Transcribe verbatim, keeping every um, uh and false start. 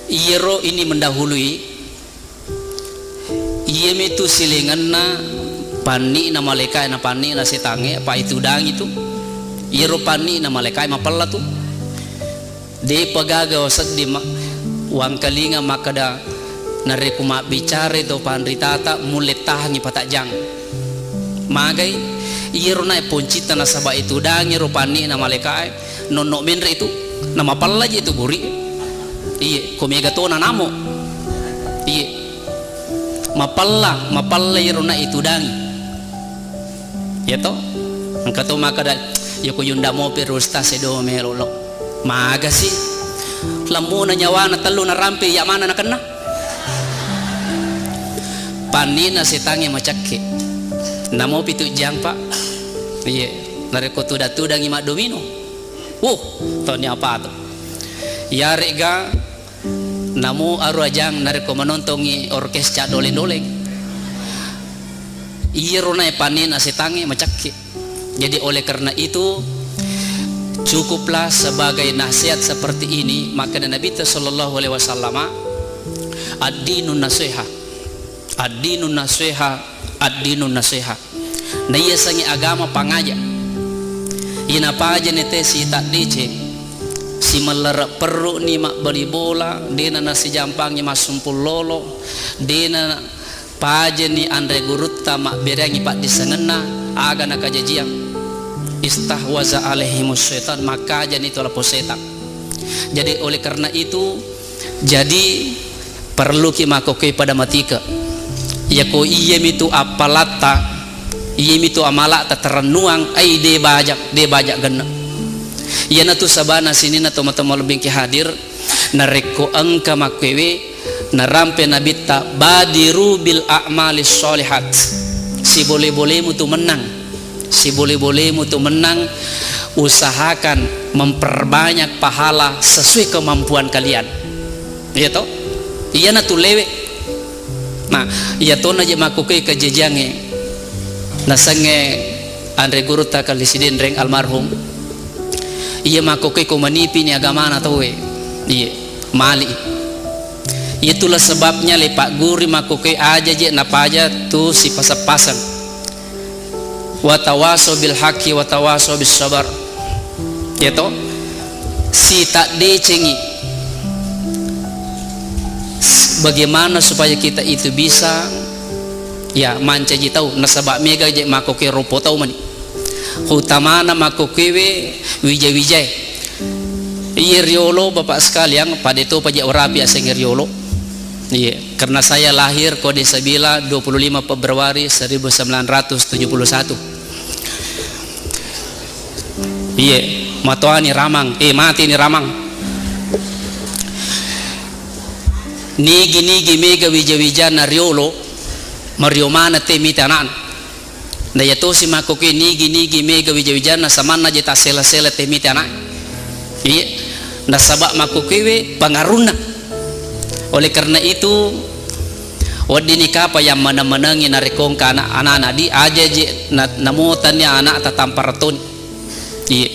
Iyaro ini mendahului, iyamitu silengenna panni'na malaikae na panni'na setangnge, apa itudangi tu. Iyaro panni'na malaikae mapella tu. De'pa gaga wasedding ma-, wangkalinga makkeda, narekko mabbicarai to panritata, mulle tahangngi patajang. Magai, iyaro nae poncitta nasaba itudangi ro panni'na malaikae, nonno menre itu, namapella je itu guri. Iye, ko mega tona namo. Iye. Mapella, mapella iyaro nae itudangi. Iya to? Engka to makkeda, "Iya ko yunda mopi ro ustaz, sedo melo lo." Magasi. Lemmuna nyawana tellu narampe, iya mana nakenna? Panni'na setangnge macakke. Namo pitu jang, Pak. Iye. Narekko tuda-tudangi maddomino. Wuh, toni apa to? Iyare'ga Namo aruwa jang narekko menontongi orkes ca doleng-doleng. Iyaro nae panena setangnge macakke. Jadi oleh karena itu, cukuplah sebagai nasihat seperti ini, makkeda Nabitta sallallahu alaihi wasallama, "Ad-dinun nasiha." Ad-dinun nasiha, ad-dinun nasiha. Naiyasengngi agama pangaja. Ina pajani te sitaddeceng, simellere perru'ni mabbali bola, dena nasijampangi massumpung lolo, dena pajani anre gurutta mabbereangi paddissengenna, aga nakajajiang. Istahwaza alaihimus syaitan, makkajani tu lapong setang. Jadi oleh karena itu, jadi Parelluki makkokkoe pada matike. Iyako iyamitu appalatta, iyamitu amala'ta tarennuang, ai de bajak, de bajak genne. Iyanatu sabana sininna tomatoa malebbingki hadir, narekko engka makkewe, narampe Nabitta, "Badiru bil a'malis sholihat." Sibole-bolemu tu mennang. Sibole-bolemu tu mennang, usahakan memperbanyak pahala sesuai kemampuan kalian. Iya to? Iyana tu lewe. Nah, iya tona je makkokkoe kajajiangnge. Nasengnge anre gurutta Kali Sidenreng almarhum. Iya makkokkoe ko manipi ni agamana tauwe. Iye, mali. Itulah sebabnya le pagguru makkokkoe aja je napaja tu sipaseng-paseng. Watawasau bil haqqi watawasau bis sabar. Ya to? Sitaddecengi. Bagaimana supaya kita itu bisa, ya, mancaji tau, nasaba mega je makkokkoe roppo tau mani. Utamana makkokkoewe wija-wijae. Iye riolo, Bapak sekalian, pada itu paja urapi aseng riolo. Iya, karena saya lahir ko Desa Bila dua puluh lima Februari seribu sembilan ratus tujuh puluh satu. Iya, matoani ramang, eh, mati ni ramang. Nigi-nigi mega wija-wijana riolo, mario mana te mita anak. Na iya tosi makkokkoe nigi-nigi mega wija-wijanna samanna je tassela-sela te mite ana'e. Iya. Nasaba makkokkoewe pangarunna. Oleh karena itu, weddinni kapa yang meneng-menengi narekko engka anak-anak di aja je na-, namotani anak tatampara toni. Iya.